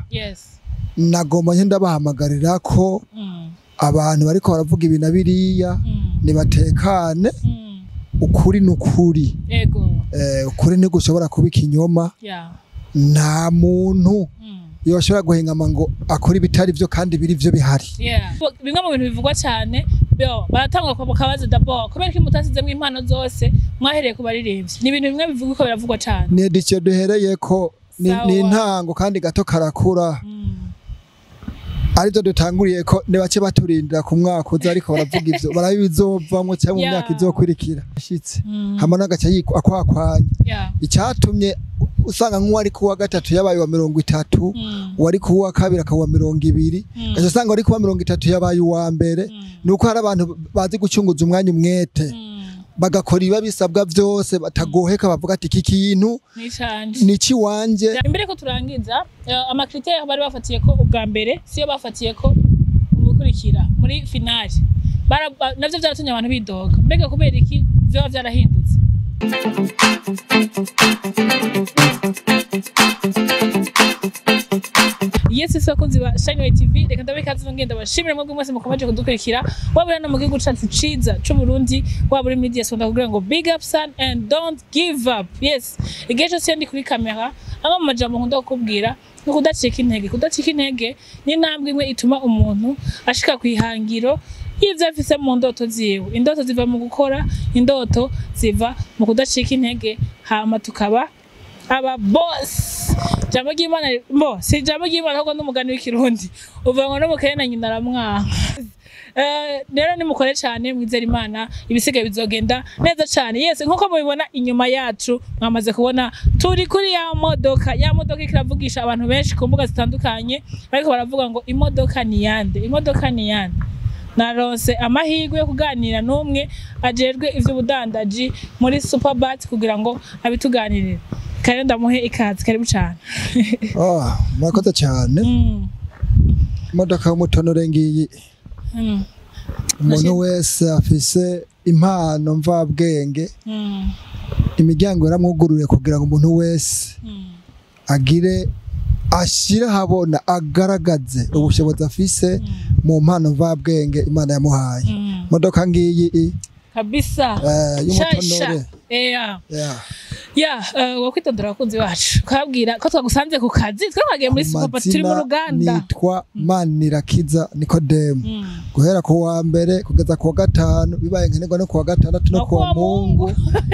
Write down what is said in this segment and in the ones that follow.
Yes. Nagomba nje ndabahamagarira ko abantu bariko baravuga ibi na biriya nibatekane. Ukuri nukuri. Yego. Ukuri ntigushobora kuba ikinyoma. Yeah. Nta muntu yoshobora guhengama ngo akora ibitari byo kandi biri byo bihari. Yeah. Bimwe mu bintu bivugwa cyane byo baratangwa ko kabaze d'abord kubera ko mutasizemwe impano zose mwahereye ku baririmbyi. Ni ibintu bimwe bivugwa ko biravugwa cyane. Ni edition duhereye ko ni intango kandi gato karakura. Arizo dutanguriye ko ne bace baturindira ku mwaka uza ariko baravuga ivyo barabizovamwo cyangwa mu myaka izokurikira. Shitse. Hama nagaca akwakwanya. Icyatumye usanga nk'uwari kuwa gatatu yabaye wa 30, uwari kuwa kabiri akawa 20, gaca usanga wari kuwa 30 yabaye uwa mbere. Nuko hari abantu bazi gucunguza umwanya umwete. Bagakora iba bisabwa byose batagoheka bavuga ati iki kintu ni ciwanje. Imbere ko turangiza ama critères bari bafatiye ko ubwa mbere siyo bafatiye ko ubukurikira muri finale navyo byaratumye abantu bidoga mbega kubera iki byo byarahindutse. Yes, abakunzi ba Shine TV reka ndabikaze ngenda bashimira mwebwe mwese mukomeje kudukurikira waba no mu gihugu cacu ciza c'u Burundi waba uri media sonda kugira ngo big up son and don't give up. Yes, igihe cyose ndi kuri kamera ama majambo nkunda kukubwira no kudacika intege. Kudacika intege ni intambwe imwe ituma umuntu ashika kwihangiro y'ivyo afise mu ndoto ziwe. Indoto ziva mu gukora, indoto ziva mu kudacika intege, hama tukaba aba boss. Jambo ry'Imana mbo si jambo ry'Imana ahubwo n'umugani w'ikirundi uvuga ngo n'umukene na nyina aramwanka. Rero nimukore cyane mwizere Imana ibisigaye bizogenda neza cyane. Yes, nkuko mubibona inyuma yacu mwamaze kubona turi kuri ya modoka. Ya modoka ikiravugisha abantu benshi ku mbuga zitandukanye bariko baravuga ngo imodoka ni yande, imodoka ni yande. Naronse amahirwe yo kuganira n'umwe ajerwe ivy'ubudandaji muri Superbat kugira ngo abituganirire. Kare ndamuhe ikaze, karibu cyane. Murakoze cyane. Imodoka y'umutonore ngiyi. Umuntu wese afise impano mvabwenge. Imiryango yaramwuguruye kugira ngo umuntu wese agire ashira habona agaragaze ubushobozi afise mu mpano mvabwenge Imana yamuhaye. Imodoka ngiyi kabisa y'umutonore. Yeah, wakwitondera abakunzi bacu ukabwira ko twagusanze ku kazi twagiye muri Superbat turi mu ruganda. Nitwa Manirakiza Nikodemu. Guhera ku wa mbere kugeza ku wa gatanu bibaye nkenerwa no ku wa gatandatu no ku wa Mungu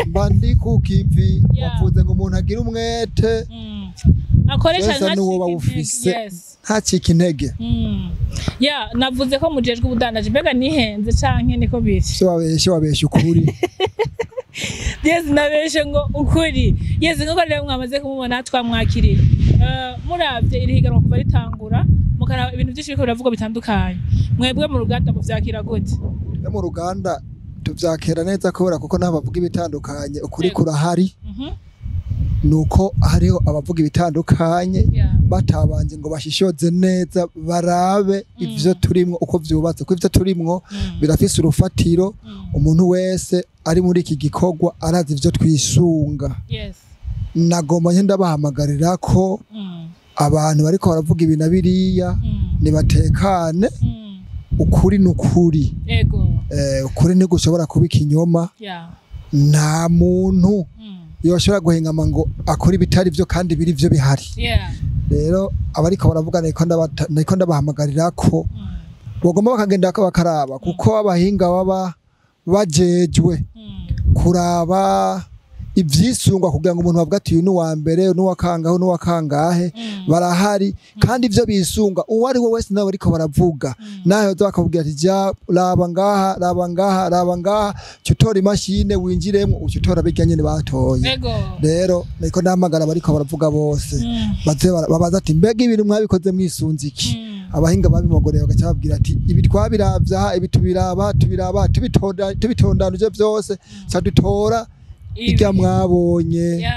mba ndi ku kivi. Wavuze ngo umuntu agira umwete akoresha ntacike intege. Yeah, navuze ko mujejwe ubudandaji mbega nihenze canke niko biri? Se wabeshe ukuri. Yes, nabeshe ngo ukuri. Yes, nkuko rero mwamaze kumubona twamwakiriye. Muravye iri higanwa kuva ritangura mukaraba ibintu byinshi biriko biravugwa bitandukanye. Mwebwe mu ruganda muvyakira gute? Mu ruganda tuvyakira neza kubera kuko naho bavuga ibitandukanye ukuri kurahari. Nuko hariho abavuga ibitandukanye batabanje ngo bashishoze neza barabe ivyo turimwo uko vyubatse, kuko ivyo turimwo birafise urufatiro. Umuntu wese ari muri iki gikorwa arazi ivyo twisunga. Yes. Nagomba nje ndabahamagarira ko abantu bariko baravuga ibi na biriya nibatekane. Ukuri nukuri. Yego. Ukuri ntigushobora kuba ikinyoma. Nta muntu yoshobora guhengama ngo akora ibitari byo kandi biri byo bihari. Rero abariko baravuga niko ndabahamagarira ko bagomba bakagenda bakaraba kuko abahinga baba bajejwe kuraba ivyisungwa kugira ngo umuntu avuga ati uyu ni uwa mbere n'uwa kangahe n'uwa kangahe barahari kandi ivyo bisunga uwo ari we wese nawe ariko baravuga naho bakabwira ati ja raba ngaha raba ngaha raba ngaha utora imashine winjiremo utora bijya nyene batoye. Rero niko ndamagara bariko baravuga bose baze babaza ati mbega ibintu mwabikoze mwisunze iki? Abahinga babimogoreye bagacababwira ati ibi twabiravya ibi tubiraba tubiraba tubitonda tubitondanuje byose sadutora ijya mwabonye.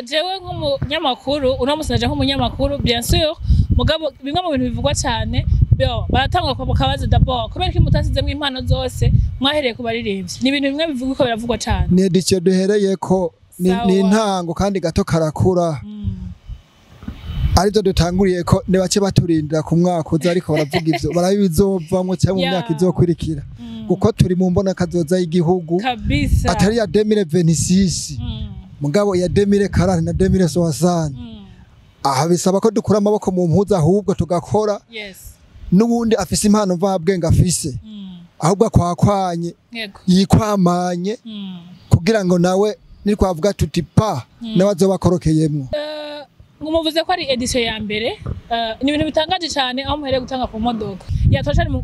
Jewe nk'umunyamakuru uno musi naje nk'umunyamakuru bien sûr mugabo bimwe mu bintu bivugwa cyane byo baratangwa ko kabaze d'abord kubera ko mutasizemwe impano zose mwahereye ku baririmbyi. Ni ibintu bimwe bivugwa ko biravugwa cyane. Ni edition duhereye ko ni intango kandi gato karakura. Arivyo dutanguriye ko nibace baturindira ku mwaka uza, ariko baravuga ivyo barabizovamwo cyangwa mu myaka izokurikira, kuko turi mu mbona kazoza y'igihugu kabisa, atari ya 2026 mugabo ya 2040 na 2060. Aha bisaba ko dukura amaboko mu mpuzu ahubwo tugakora. N'ubundi afise impano mvabwenge afise, ahubwo akwakwanye yikwamanye kugira ngo nawe nitwavuga tuti pa nawe azobakorokeyemwo. Muvuze ko ari edition ya mbere, ni ibintu bitangaje cyane aho muhereye gutanga ku modoka yatosha mu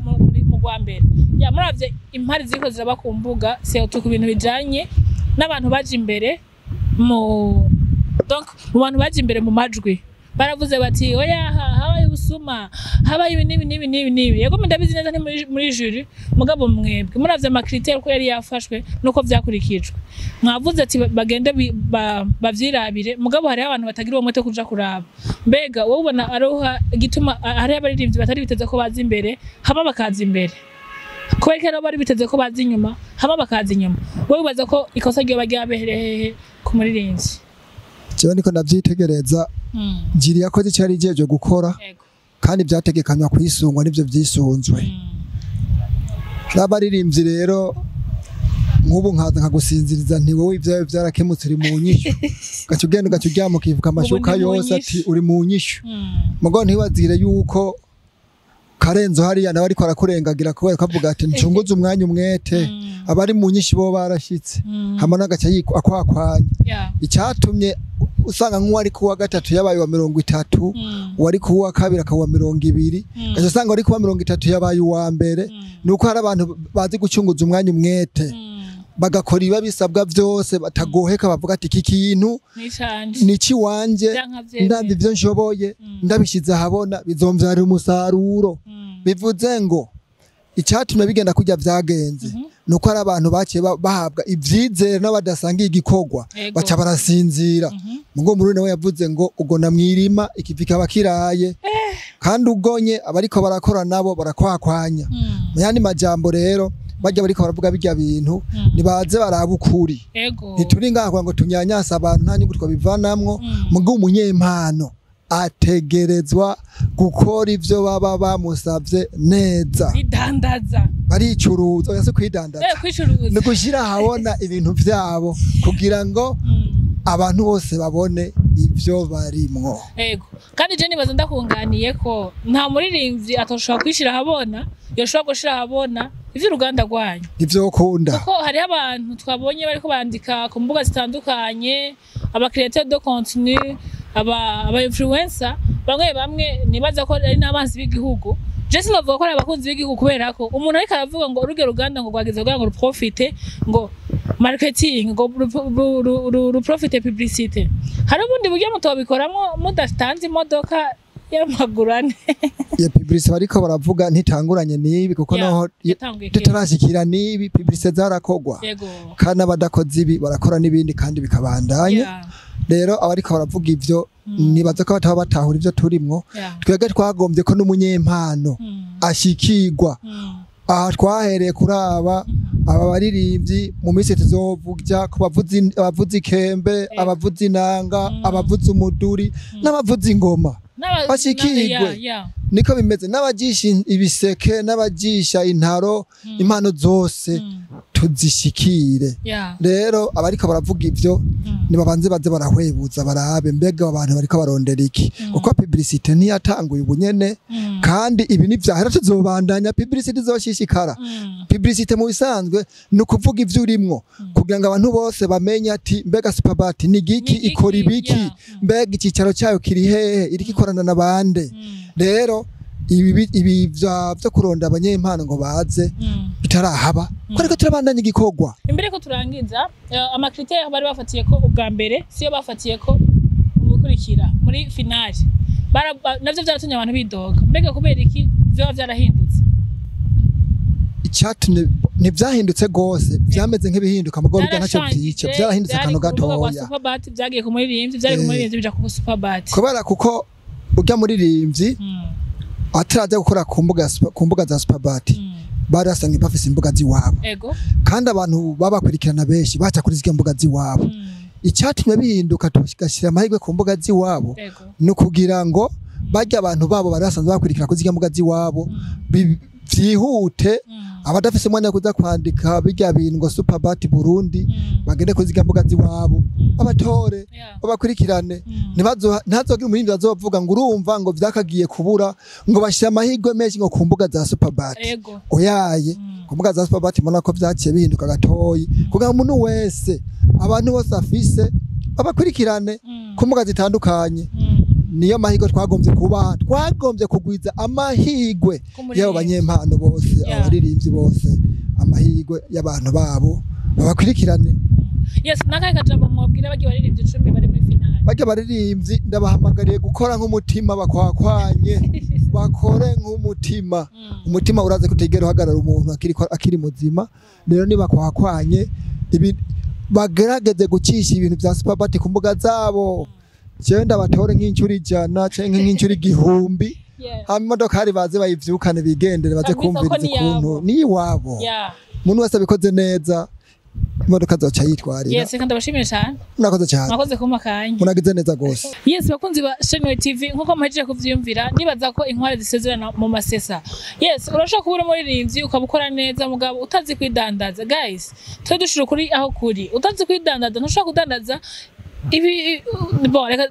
rwa mbere. Ya muravye impari ziriko ziraba ku mbuga surtout ku bintu bijanye n'abantu baje imbere mu donc mu bantu baje imbere mu majwi baravuze bati oya habaye ubusuma, habaye ibi n'ibi n'ibi n'ibi n'ibi. Yego ndabizi neza nti muri jury, mugabo mwebwe muravye ama critères ko yari yafashwe nuko vyakurikijwe, mwavuze ati bagende bavyirabire, mugabo hariho abantu batagira uwo mwete kuja kuraba. Mbega wowe ubona aroha igituma hariho abaririmbyi batari biteze ko baza imbere hama bakaza imbere, kubera ko bari biteze ko baza inyuma hama bakaza inyuma? Wowe ubaza ko ikosa ryoba ryabereye ku muririmbyi? Jewe niko ndavyitegereza, njiri yakoze icyo yari ijeje gukora kandi byategekanywa kwisungwa nivyo vyisunzwe. N'abaririmbyi rero nk'ubu nkaza nkagusinziriza nti wowe ivyawe vyarakemutse uri mu nyishu, ugaca ugenda ugaca uryama ukivuka amashuka yose ati uri mu nyishu. Mugabo ntiwazire yuko Karenzo hariya nawe ariko arakurengagira kubera ko avuga ati ncunguze umwanya umwete, abari mu nyinshi bo barashitse, hama nagaca akwakwanya. Icyatumye usanga nk'uwari kuwa gatatu yabaye wa 30, uwari kuwa kabiri akawa 20, gaca usanga wari kuwa 30 yabaye uwa mbere, nuko hari abantu bazi gucunguza umwanya umwete, bagakora ibiba bisabwa byose batagoheka, bavuga ati iki kintu ni ciwanje, ndambi ivyo nshoboye ndabishize ahabona bizomvyarira umusaruro. Bivuze ngo icyatumye bigenda kujya vyagenze nuko ari abantu baciye bahabwa ivyizere n'abadasangiye igikorwa baca barasinzira. Mugo muri nawe yavuze ngo ugona mwirima ikivi kaba kiraye, kandi ugonye abariko barakora nabo barakwakwanya. Mu yandi majambo rero bajya bariko baravuga bijya bintu nibaze baraba ukuri. Ntituri ngaho ngo tunyanyasa abantu nta nyungu twabivanamwo, mugo umunyempano ategerezwa gukora ivyo baba bamusavye neza. Idandaza baricuruza, oya si kwidandaza, ni gushira ahabona ibintu vyabo kugira ngo abantu bose babone ivyo barimwo. Ego kandi je nibaza ndakunganiye ko nta muririmbyi atoshobora kwishira ahabona, yoshobora gushira ahabona ivyo uruganda rwanyu ivyo ukunda, kuko hariho abantu twabonye bariko bandika ku mbuga zitandukanye, aba créateur de contenu, aba influencer bamwe bamwe nibaza ko ari n'abanzi b'igihugu. Je sinavuga ko ari abakunzi b'igihugu kubera ko umuntu ariko aravuga ngo uruge ruganda ngo rwageze kugira ngo ruprofite ngo marketing ngo ruprofite publicité. Hari ubundi buryo mutobikoramwo mudatanze imodoka y'amaguru ane. Ya publicité bariko baravuga ntitanguranye nibi, kuko naho tutarashikira nibi publicité zarakogwa, kandi abadakoze ibi barakora n'ibindi kandi bikabandanya. Rero abariko baravuga ivyo nibaza ko bataba batahura ivyo turimwo. Twebwe twagombye ko n'umunyempano ashikirwa. Aha twahereye kuraba aba baririmbyi mu minsi tuzovuga ku bavuzi ikembe, abavuzi inanga, abavuzi umuduri n'abavuzi ingoma bashikirwe. Niko bimeze n'abajisha ibiseke n'abajisha intaro, impano zose tuzishikire. Rero abariko baravuga ivyo nibabanze baze barahwebuza barabe mbega abantu bariko barondera iki, kuko publicité ntiyatanguye ubunyene, kandi ibi nivyahera tuzobandanya publicité izoshishikara. Publicité mu bisanzwe ni ukuvuga ivyo urimwo kugira ngo abantu bose bamenye ati mbega Superbat ni giki, ikora ibiki, mbega icicaro cyayo kiri hehe, iriko ikorana na bande. Rero ibi vyo kuronda abanyempano ngo baze bitarahaba, ko ariko turabandanya igikorwa. Imbere ko turangiza, ama critères bari bafatiye ko ubwa mbere siyo bafatiye ko ubukurikira muri finale, navyo vyaratumye abantu bidoga. Mbega kubera iki vyoba vyarahindutse? Icyatumye ntivyahindutse gose, vyameze nk'ibihinduka mugabo bijya ntacyo vyica, vyarahindutse akantu gatoya. Superbat vyagiye ku muririmbyi, vyari ku muririmbyi bija ku Superbat, kubera kuko urya muririmbyi ataraja gukora ku mbuga za Superbat, barasanzwe bafise imbuga ziwabo, kandi abantu babakurikirana benshi baca kuri zirya mbuga ziwabo. Icyatumye bihinduka tugashyira amahirwe ku mbuga z'iwabo ni ukugira ngo bajya abantu babo bari basanzwe bakurikira ku zirya mbuga z'iwabo byihute, abadafise umwanya wo kuza kwandika bijya bintu ngo Superbat Burundi, bagende ku zirya mbuga z'iwabo abatore, babakurikirane. Ntihazogira umuririmbyi azovuga ngo urumva ngo vyakagiye kubura ngo bashyire amahirwe menshi ngo ku mbuga za Superbat. Oyaye, ku mbuga za Superbat mbona ko vyaciye bihinduka gatoyi kugira ngo umuntu wese, abantu bose afise babakurikirane ku mbuga zitandukanye. Niyo mahirwe twagombye kubaha, twagombye kugwiza amahirwe y'abo banyempano bose, abaririmbyi bose, amahirwe y'abantu babo babakurikirane. Yes, nakaye kajambo mwabwira bagiye baririmbyi 10 bari muri finale. Bagiye baririmbyi ndabahamagariye gukora nk'umutima, bakwakwanye bakore nk'umutima. Umutima uraze kutigera uhagarara umuntu akiri muzima. Rero niba bakwakwanye bagerageze gucisha ibintu bya Superbat ku mbuga zabo. Jewe ndabatore nk'incuro 100 canke nk'incuro 1000, hama imodokari baze bayivyukane bigendere, baze kumviriza ukuntu ni iwabo. Umuntu wese abikoze neza imodoka zoca yitwarira. Yes, kandi ndabashimiye cyane. Murakoze cyane. Mwakoze kuma kanya. Munagize neza gose. Yes, bakunzi ba Shenwe TV, nkuko muhejeje kuvyiyumvira, nibaza ko inkware zisezerana mu masesa. Yes, urashobora kuba uri umuririmbyi ukabukora neza mugabo utazi kwidandaza. Guys, twe dushira kuri aho kuri. Utazi kwidandaza ntushobora kudandaza ibi. Bon, reka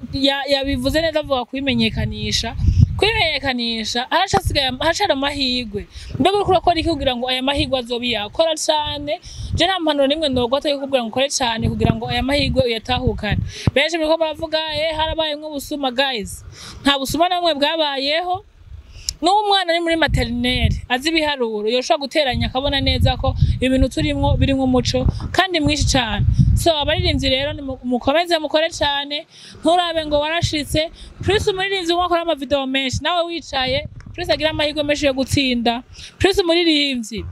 yabivuze neza avuga kwimenyekanisha. Kwimenyekanisha harashasigaye harashara amahirwe. Mbega uriko urakora iki kugira ngo aya mahirwe azobe yakora cane? Je nta mpanuro nimwe nogwa yo kugira ngo ukore cane kugira ngo aya mahirwe uyatahukane. Benshi muriko baravuga harabaye nk'ubusuma. Guys, nta busuma namwe bwabayeho. N'umwana ari muri maternelle azi ibiharuro yoshobora guteranya akabona neza ko ibintu turimwo birimwo umuco kandi mwinshi cane. So abaririmbyi rero mukomeze mukore cane, nturabe ngo warashitse. Plus umuririmbyi umwe akora amavideo menshi nawe wicaye, plus agira amahirwe menshi yo gutsinda, plus umuririmbyi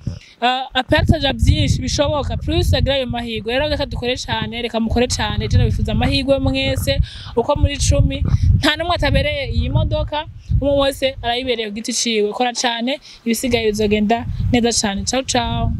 apartaja byinshi bishoboka, plus agira ayo mahirwe. Rero reka dukore cane, reka mukore cane. Je nabifuza amahirwe mwese uko muri 10, nta numwe atabereye iyi modoka, umwe wese arayibereye ku giti ciwe. Kora cane, ibisigaye bizogenda neza cane. Ciao ciao.